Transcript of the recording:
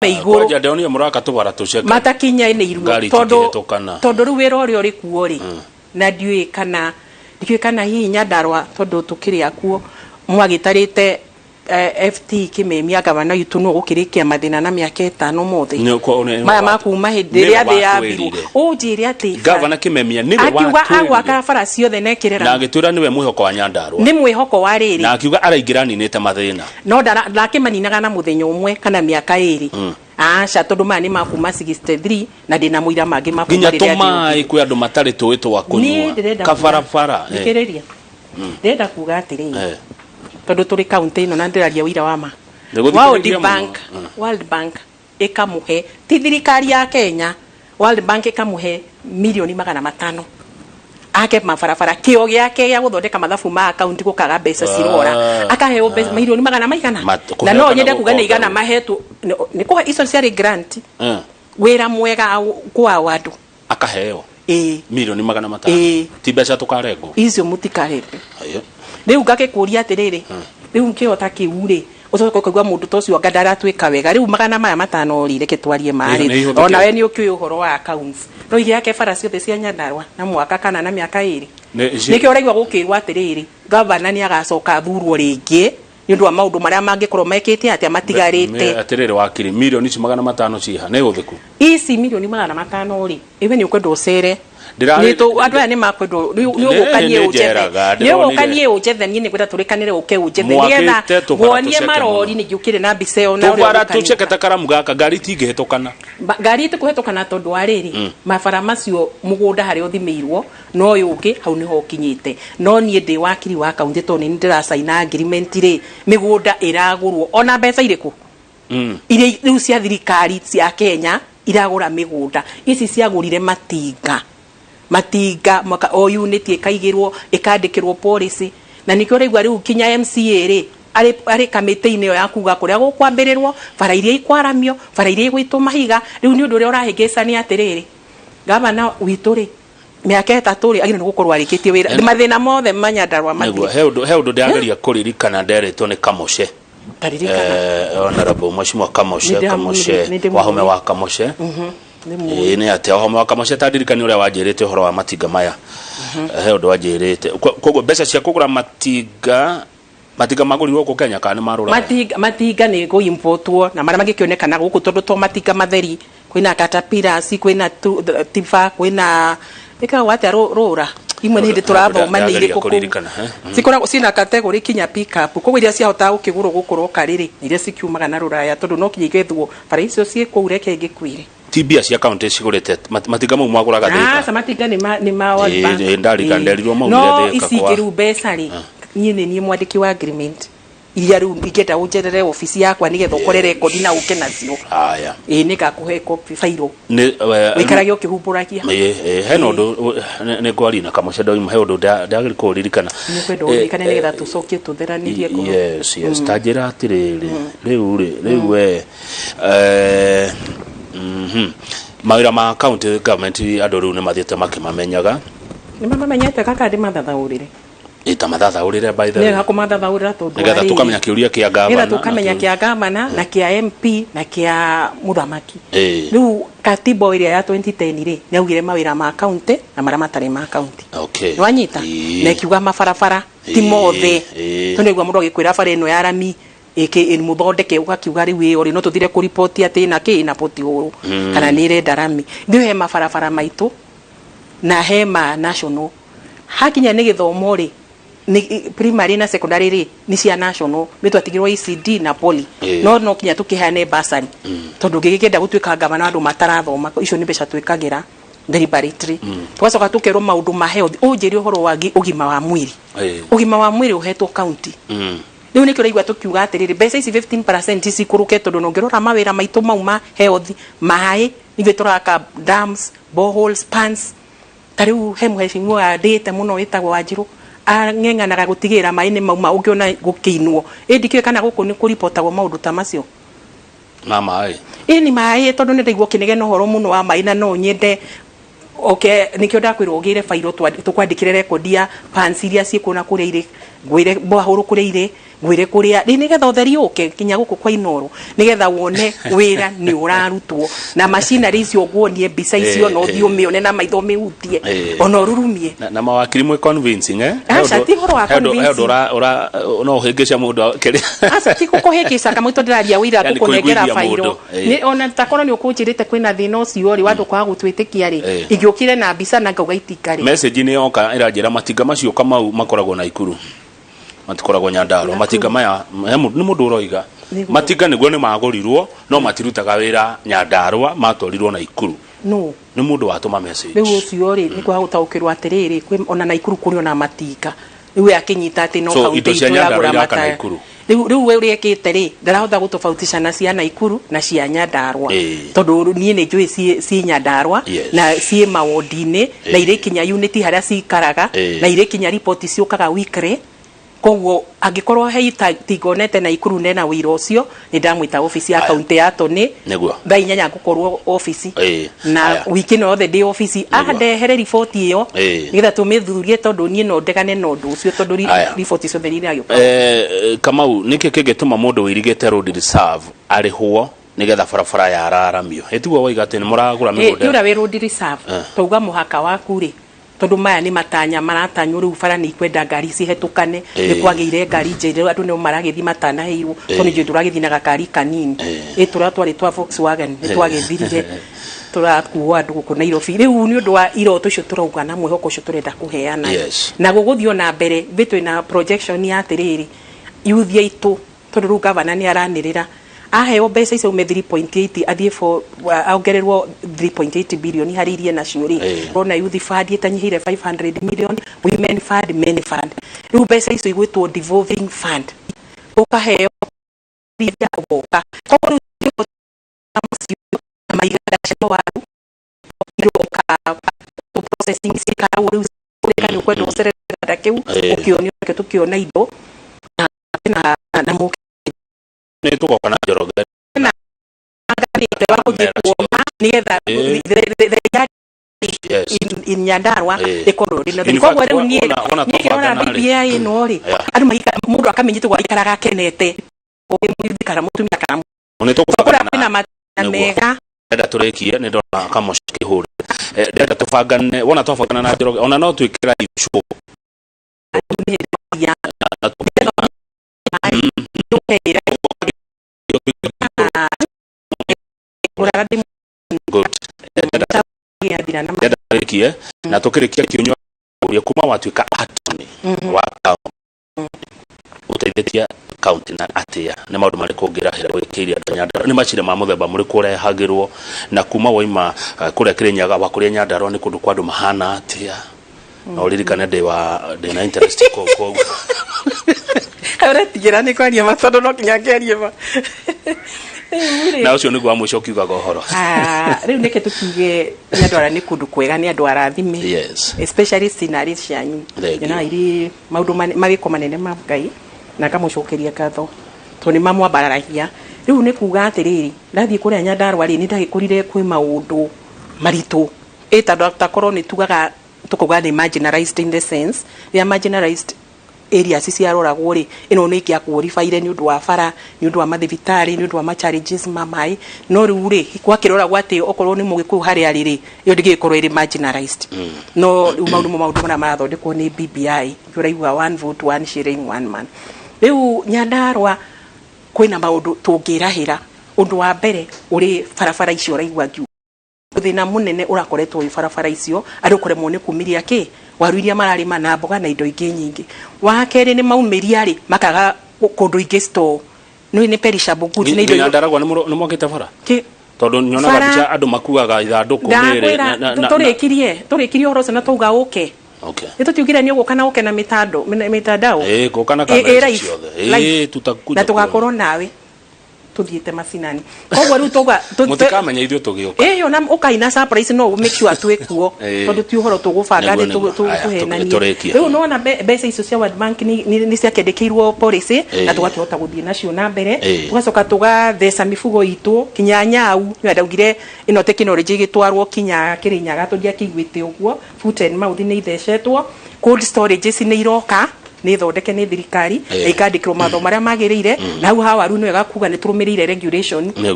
Igũrũ. Kwanja ndĩronire mũraka tũbara tũceke. Matakinyanĩirwo. Ngari Tondũ itingĩhĩtũkana. Tondũ rĩu wĩra ũrĩa ũrĩ kuo rĩ, na ndiũĩ kana hihi Nyandarua, tondũ tũkĩrĩ akuo mwagĩtarĩte FT Kimemia gavana witũ nũ gũkĩrĩkia mathĩna na mĩaka 5 mothe maya makuma hĩndĩ Nĩwe ĩrĩa thĩ yambirwo. watwĩrire. Ũnjĩre atĩ Gavana Kimemia nĩwe akiuga watwĩrire. agwaka bara ciothe na ekĩre Na rami. agĩtwĩra nĩwe mwĩhoko wa Nyandarua. Nĩ mwĩhoko wa rĩrĩ. Na akiuga araingĩra aninĩte mathĩna. No ndakĩmaninaga na mũthenya ũmwe kana mĩaka 2. Aca, tondũ maya nĩ makuma 63 na ndĩna mũira mangĩ makuma Nginya rĩrĩa thĩ tũmaĩ yokire. kwĩ andũ matarĩ tũĩ twa Niĩ kũnyua. ndĩrenda Kabarabara. Thikĩrĩria, ndĩrenda kuga atĩrĩrĩ, tondũ tũrĩ kaunti ĩno na ndĩraria ũira wa ma. Nĩgũthikĩrĩria World mũno. Bank, World Bank ĩkamũhe, ti thirikari ya Kenya, World Bank ĩkamũhe 500,000,000 ake mabarabara. Kĩo gĩake gĩa gũthondeka mathabu ma akaunti gũkaga mbeca cirora. Akaheo mbeca milioni magana maigana na Kũheo no kana nyende kuga nĩ igana gũkomberwo? mahetwo nĩ kũhe icio ciarĩ grant. Wĩra mwega kwa andũ. Akaheo Ĩĩ. 500,000,000. Ĩĩ. Ti mbeca tũkarengwo? Icio mũtikarengwo. Ayo. Rĩu ngagĩkũria atĩrĩrĩ, rĩu kĩo ta kĩu rĩ, ũcoke ũkaigua mũndũ ta ũcio anga ndaratuĩka wega. Rĩu 500 rĩ, reke twarie marĩ. Nĩ ihũthĩkĩte. Onawe nĩ ũkĩũĩ ũhoro wa accounts, no igĩake bara ciothe cia Nyandarua na mwaka kana na mĩaka 2? Nĩkĩo ũraigua gũkĩrwo atĩrĩrĩ, gavana nĩ agacoka athurwo rĩngĩ nĩ ũndũ wa maũndũ marĩa mangĩkorwo mekĩte atĩa matigarĩte. Atĩrĩrĩ wakiri, milioni ici 500 ciĩha? Nĩ ũthĩku? Ici 500,000,000 rĩ, iwe nĩ ũkwenda ũcere. Andũ aya nĩ makwenda nĩ ũgũka niĩ Nĩ ũnjethe. njeraga, Nĩ ũgũka ndĩronire. niĩ ũnjethe, niĩ nĩngwenda tũrĩkanĩre ũke ũnjethe Mwakĩte nĩgetha tũbara wonie tũceke marori mũno. nĩ ngĩũkĩre na mbica ĩyo na ũrĩa Tũbara ũgũka nĩ tũceke ta karamu gaka, ngari itingĩhĩtũkana. Ngari ĩtĩkũhetũkana tondũ wa rĩrĩ, mabara macio mũgũnda harĩa ũthimĩirwo na ũyũ ũngĩ hau nĩho ũkinyĩte. No niĩ ndĩ wakiri wa kaunti, tondũ nĩ ndĩracaina agreement rĩ, mĩgũnda ĩragũrwo ona mbeca irĩkũ iria rĩu cia thirikari cia Kenya iragũra mĩgũnda. Ici ciagũrire matinga, matinga mwaka o unit ĩkaigĩrwo, ĩkandĩkĩrwo policy, na nĩkĩo ũraigua rĩu kinya MCA rĩ arĩ kamĩtĩ-inĩ ĩyo ya kuga kũrĩa gũkwambĩrĩrwo bara iria ikwaramio, bara iria igũitwo mahiga. Rĩu nĩ ũndũ ũrĩa ũrahĩngĩca nĩ atĩrĩrĩ, gavana witũ rĩ, mĩaka 3 rĩ, agĩrĩirwo nĩ gũkorwo arĩkĩtie wĩra, mathĩna mothe ma Nyandarua Nĩguo mathire. He ũndũ ndĩrageria kũririkana nderĩtwo nĩ Kamũce. Taririkana. Honorable Mheshimiwa Kamũce. Kamũce. Nĩndĩmũĩ. Wahome wa Kamũce. Nĩmũĩ. Ĩĩ, nĩ atĩa Wahome wa Kamũce? Tandirikani ũrĩa wanjĩrĩte ũhoro wa matinga maya. He ũndũ wanjĩrĩte. Koguo mbeca cia kũgũra matinga, matinga magũrirwo gũkũ Kenya kana nĩ marũraya? Matinga nĩ kũimportwo na marĩa mangĩkĩonekana gũkũ, tondũ to matinga matheri, kwĩna caterpillars, kwĩna tifa, kwĩna ĩkagwo atĩa rũra imwe nĩ hĩndĩ tũrathoma nĩ Ndĩrageria irĩkũ kũu. kũririkana, eh? Cikoragwo ciĩna category, kinya pickup. Koguo iria ciahotaga gũkĩgũrwo gũkũ roka rĩrĩ nĩ iria cikiumaga na rũraya, tondũ no kinya igethwo bara icio ciĩ kũu. Reke ngĩkwĩre. Ti mbia cia kaunti cigũrĩte matinga mau mwagũraga Thĩka? Aca, matinga nĩ ma World Bank. Ĩĩ, ndarikana nderirwo maumire No Thĩka ici ingĩ rĩu mbeca rĩ, niĩ nĩ niĩ mwandĩki wa agreement iria rĩu ingĩenda ũnjerere obici yakwa nĩgetha ũkore rekondi na ũke nacio. Haya. Ĩĩ, nĩ ngakũhe copy fairo. Nĩ Wĩikarage ũkĩhumbũragia. Ĩĩ, hena ũndũ nĩ ngwaria na Kamũce ndoima, he ũndũ ndagĩrĩirwo kũririkana. Nĩ kwenda ũririkane nĩgetha tũcokie tũtheranĩrie ngoro. Yes, ta njĩra atĩrĩrĩ, rĩu rĩ, rĩu we mawĩra ma county government andũ rĩu nĩ mathiĩte makĩmamenyaga. Nĩ mamamenyete kaka ndĩmathathaũrĩre? Ĩ, ta mathathaũrĩre, by the way. Nĩwega kũmathathaũrĩra tondũ Nĩgetha wa rĩrĩ, tũkamenya kĩũria kĩa gavana nĩgetha tũkamenya kĩa gavana na kĩa MP na kĩa mũthamaki. Rĩu katiba ĩrĩa ya 2010 rĩ, nĩ augire mawĩra ma county na marĩa matarĩ ma county. Nĩwanyita? Na ĩkiuga mabarabara ti mothe. Tondũ nĩguo mũndũ agĩkwĩra bara ĩno ya rami ĩkĩ mũthondeke, ũgakiuga rĩu ĩyo rĩ, no tũthire kũriboti atĩ ĩna kĩ ĩna pothole kana nĩ ĩrenda rami. Rĩu he mabarabara maitũ na he ma national. Hakinya nĩ gĩthomo rĩ, nĩ primary na secondary rĩ, nĩ cia national, nĩ twatigirwo ECD na poly. No no kinya tũkĩheane bursary, tondũ ngĩgĩkĩenda gũtuĩka gavana andũ matarathoma, icio nĩ mbeca twĩkagĩra deliberately. Tũgacoka tũkerwo maũndũ ma health. Ũnjĩre ũhoro wa ũgima wa mwĩrĩ. Ũgima wa mwĩrĩ ũhetwo county. Rĩu nĩkĩo ũraigua tũkiuga atĩrĩrĩ, mbeca ici 15% cikũrũke, tondũ na ũngĩrora mawĩra maitũ mau ma health, maĩ, ithuĩ tũraka dams, boreholes, pans. Ta rĩu he mũhecimiwa ndĩĩte mũno wĩtagwo Wanjirũ, ang'eng'anaga gũtigĩrĩra maĩ nĩ mauma ũngĩona gũkĩinwo. Ĩ ndikĩũĩ kana gũkũ nĩ kũribotagwo maũndũ ta macio. Ma maĩ? Ĩ nĩ maĩ, tondũ nĩ ndaigua ũkĩnegena ũhoro mũno wa maĩ na no nyende oke, nĩkĩo ndakwĩrwo ũgĩre fairo tũkwandĩkĩre rekondi ya pans iria ciĩkuo na kũrĩa irĩ Ngwĩre mwahũrũ kũrĩa irĩ, ngwĩre kũrĩa rĩ, nĩgetha ũtheri ũke kinya gũkũ kwa Inoro, nĩgetha wone wĩra nĩ ũrarutwo na macinarĩ icio. Nguonie mbica icio na ũthiĩ ũmĩone na maitho, ũmĩhutie ona ũrurumie. Na mawakiri mwĩ convincing, eh? Aca, ti ũhoro wa He ũndũ convincing. Ũra ũra no ũhĩngĩca mũndũ kĩrĩa. Aca, ti gũkũhĩngĩca kamwe, tondũ ndĩraria wĩira Yani gũkũnengera kũiguithia bairo. mũndũ, Nĩ ona takorwo nĩ ũkũnjĩrĩte kwĩna thĩna ũcio rĩ, wa andũ kwaga gũtwĩtĩkia rĩ, ingĩũkire na mbica na ngauga itinga rĩ. Message nĩ yoka ĩranjĩra matinga macio Kamau makoragwo na Ikuru, matikoragwo Nyandarua. Matinga maya nĩ mũndũ ũroiga. Matinga nĩguo nĩ magũrirwo no matirutaga wĩra Nyandarua, matwarirwo na Ikuru. No. Nĩ mũndũ watũma message. Rĩu ũcio rĩ, nĩ kwaga gũtaũkĩrwo atĩrĩrĩ, kwĩ ona Naikuru kũrĩ ona matinga. Rĩu we akĩnyita atĩ no So, kaunti indo cia itũ Nyandarua yagũra iraka mataya. Naikuru. Rĩu we ũrĩa ĩkĩte rĩ, ndarahota gũtofautisha na cia Naikuru na cia Nyandarua, tondũ niĩ nĩ njũĩ ciĩ Nyandarua na ciĩ mawondi-inĩ na irĩ kinya unit harĩa cikaraga na irĩ kinya riboti ciũkaga weekly. Koguo angĩkorwo he itinga onete Naikuru nena wĩra ũcio, nĩ ndamwĩta obici ya kaunti ya Tony. Thaa 8 ngũkorwo obici na wiki ĩno yothe ndĩ obici. Andehere riboti ĩyo nĩgetha tũmĩthurie, tondũ niĩ no ndegane na ũndũ ũcio, tondũ riboti ciothe nĩ iragĩũka. Kamau, nĩkĩ kĩngĩtũma mũndũ wĩirigĩte road reserve arĩhwo nĩgetha barabara yararamio? Ĩtiguo waiga atĩ nĩ mũragũra Ti mĩgũnda? Ũrĩa wĩ road reserve, twauga mũhaka waku rĩ, tondũ maya nĩ matanya maratanywo. Rĩu bara nĩ ikwenda ngari cihetũkane. Nĩ kwagĩire ngari njerũ, andũ nĩo maragĩthiĩ matanaheirwo, tondũ nĩ njũĩ tũragĩthiĩ na gakari kanini. Ĩ tũrĩa twarĩ twa Volkswagen nĩ twagĩthirire, tũrakuo andũ gũkũ Nairobi. Rĩu nĩ ũndũ wa iroto icio tũrauga na mwĩhoko ũcio tũrenda kũheana na gũgũthiĩ ona mbere, ithuĩ twĩna projection ya atĩrĩrĩ, youth aitũ, tondũ rĩu gavana nĩ aranĩrĩra aheo mbeca icio ume 3.8 athiĩ for aongererwo 3.8 billion harĩ iria nacio rĩ, rona youth fund ĩtanyihĩire 500 million, women fund, men fund. Rĩu mbeca icio igwĩtwo devolving fund, ũkaheo iria ũgoka. Koguo rĩu macio maigana cia waru iroka processing cikaragwo rĩu kũrĩka nĩ ũkwenda ũcerere kĩganda kĩu ũkĩonio nĩkĩo tũkĩona indo na mũke. Nĩ tũgoka na Njoroge. Nganĩte wa gũthiĩ kuona nĩgetha the yard in Nyandarua ĩkorwo ĩrĩ na In fact, koguo rĩu niĩ wona niĩ ngĩrora twabangana rĩ. BBI ĩno rĩ, andũ maika mũndũ akamenyete gwa aikaraga akenete, ũrĩ mũyuthi kana mũtumia kana Nĩ kũrĩa tũkũbangana kwĩna matanya mega. Ndĩrenda tũrĩkie, nĩ ndona kamoci kĩhũre. Ndĩrenda tũbangane, wona twabangana na Njoroge ona no twĩkĩra live show. Ya Na ũkeĩra ngũraga ndĩ Good. Ndĩrenda gĩathira na ndĩrenda tũrĩkie na tũkĩrĩkia kĩũnyua ũrĩa kuma watuĩka attorney wa county, ũteithĩtie county na atĩa? Nĩ maũndũ marĩkũ ũngĩrahĩra wĩkĩire andũ a Nyandarua? Nĩ macira ma mũthemba mũrĩkũ ũrehagĩrwo? Na kuma waima kũrĩa Kĩrĩnyaga wa kũrĩa Nyandarua nĩ kũndũ kwa andũ mahana atĩa? Na ũririkane ndĩ wa ndĩ na interest kũu, koguo Ũretigĩra nĩ kwaria ma, tondũ no nginya ngĩarie ma. Rĩu rĩ, Na ũcio nĩguo wa mũico ũkiugaga ũhoro. Ah, rĩu nĩke tũkiuge Nyandarua nĩ kũndũ kwega, nĩ andũ arathime, especially scenery cianyu. Thank Nyonaga you. irĩ maũndũ mawĩko manene ma Ngai na ngamũcokeria ngatho tondũ nĩ mamwambararagia. Rĩu nĩ kuga atĩrĩrĩ, ndathiĩ kũrĩa Nyandarua rĩ, nĩ ndagĩkorire kwĩ maũndũ maritũ ĩ tondũ takorwo nĩ tugaga tũkauga nĩ marginalized, in the sense rĩrĩa marginalized areas ciaroragwo rĩ, ĩno nĩ ĩngĩakuoribaire nĩ ũndũ wa bara, nĩ ũndũ wa mathibitarĩ, nĩ ũndũ wa ma challenges ma maĩ. No rĩu rĩ, gwakĩroragwo atĩ okorwo nĩ mũgĩkũyũ harĩa arĩ rĩ, ĩyo ndĩgĩkorwo ĩrĩ marginalized. No rĩu maũndũ mo maũndũ marĩa marathondekwo nĩ BBI, ũraigua one vote, one shilling, one man. Rĩu Nyandarua kwĩna maũndũ tũngĩrahĩra. Ũndũ wa mbere ũrĩ barabara icio ũraigua ngiuga. Thĩna mũnene ũrakoretwo wĩ barabara icio, andũ kũremwo nĩ kumĩria kĩ waru iria mararĩma na mboga na indo ingĩ nyingĩ. Wa kerĩ nĩ maumĩria rĩ, makaga kũndũ ingĩ store nĩ perishable goods nĩ indo. Nyandaragua nĩ mwakĩte bara? Tondũ nyonaga mbica andũ makuaga ithandũkũ mĩĩrĩ. Ndakwĩra tũrĩkirie ũhoro ũcio na twauga ũke. Nĩ tũtiugire nĩ ũgũka na ũke na mĩtando mitandao. Ĩ ngũka na kamera live, ciothe. Live. Ĩ tutakuja Na tũgakorwo nawe tũthiĩte macinani. Koguo rĩu tauga Mũtikamenya ithuĩ tũgĩũka. Ĩyo na ũkaina surprise, no make sure twĩ kuo, tondũ ti ũhoro tũgũbanga Nĩguo, nĩ nĩguo. Aya, tũhenanie. tũrĩkie. Rĩu nĩwona mbeca icio cia World Bank nĩ ciakĩandĩkĩirwo policy na tũgakĩhota gũthiĩ nacio na mbere. Tũgacoka tũgatheca mibugo itũ kinya nyau nĩwe ndaugire ĩno tekinoronjĩ ĩgĩtwarwo kinya Kĩrĩnyaga, tũndiakĩiguĩte ũguo. Foot and mouth nĩ ithecetwo, cold storages nĩ iroka. Nĩ thondeke nĩ thirikari, na Eh. ikandĩkĩrwo matho marĩa magĩrĩire, na hau ha waru nĩ wega kuga nĩ tũrũmĩrĩire regulation Nĩguo. ya